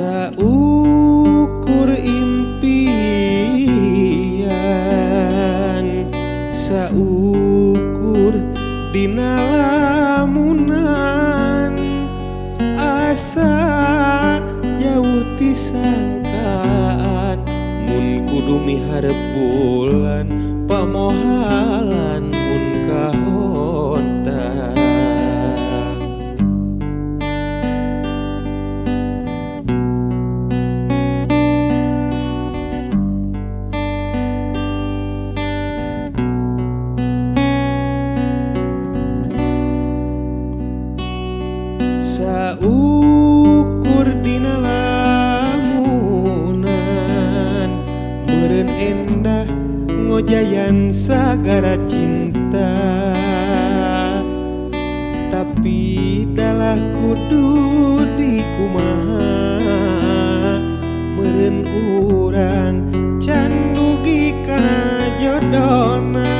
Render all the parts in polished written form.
Saukur impian, saukur dina lamunan, asa jauh ti sangkaan mun kudu miharep bulan pamohalan mun kahontak. Saukur dina lamunan, meureun endah ngojayan sagara cinta, tapi dalah kudu dikumaha, meureun urang can dugi kana jodona.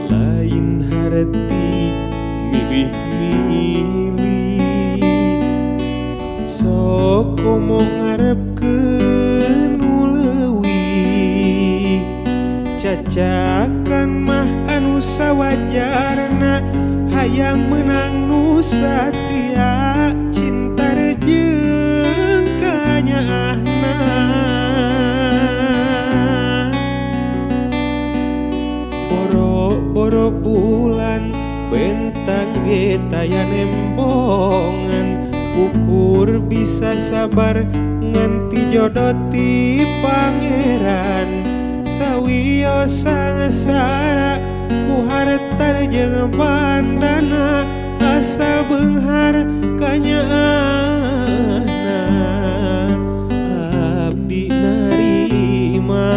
Lain harti milih-milih, sok komo ngarepkeun nu leuwih, cacakan mah anu sawajarna, hayang meunang nu satia cinta rejeung kanyaahna. Boro-boro bulan bentang ge taya nembongan, ukur bisa sabar nganti jodoh ti pangeran. Sawios sangsara ku harta jeung bandana, asal beunghar kanyaahna abdi narima.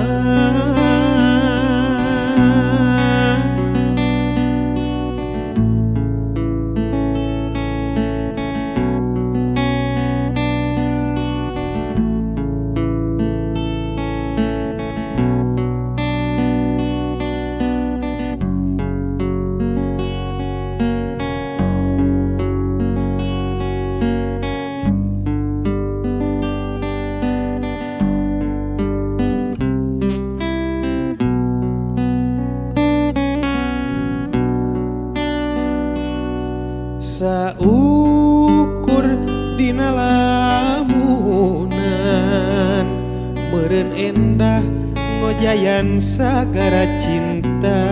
Saukur dina lamunan, meureun endah ngojayan sagara cinta,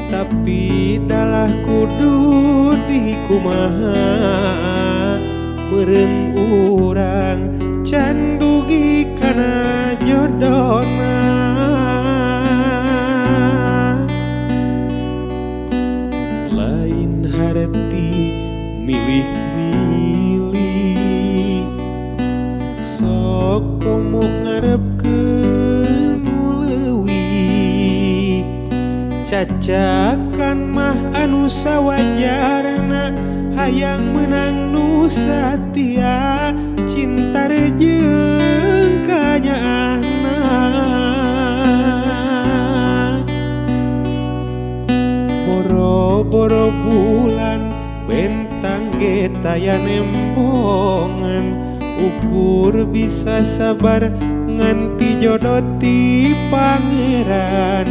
tapi dalah kudu dikumaha, meureun urang can dugi kana jodona. Lain harti milih-milih, sok komo ngarepkeun nu leuwih, cacakan mah anu sawajarna, hayang meunang nu satia cinta rejeung kanyaahna. Boro-boro bulan bentang ge taya nembongan, ukur bisa sabar nganti jodoh ti pangeran.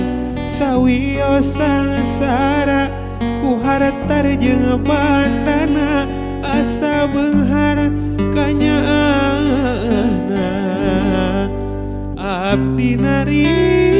Sawios sangsara ku harta jeung bandana, asa beunghar kanyaahna abdi narima.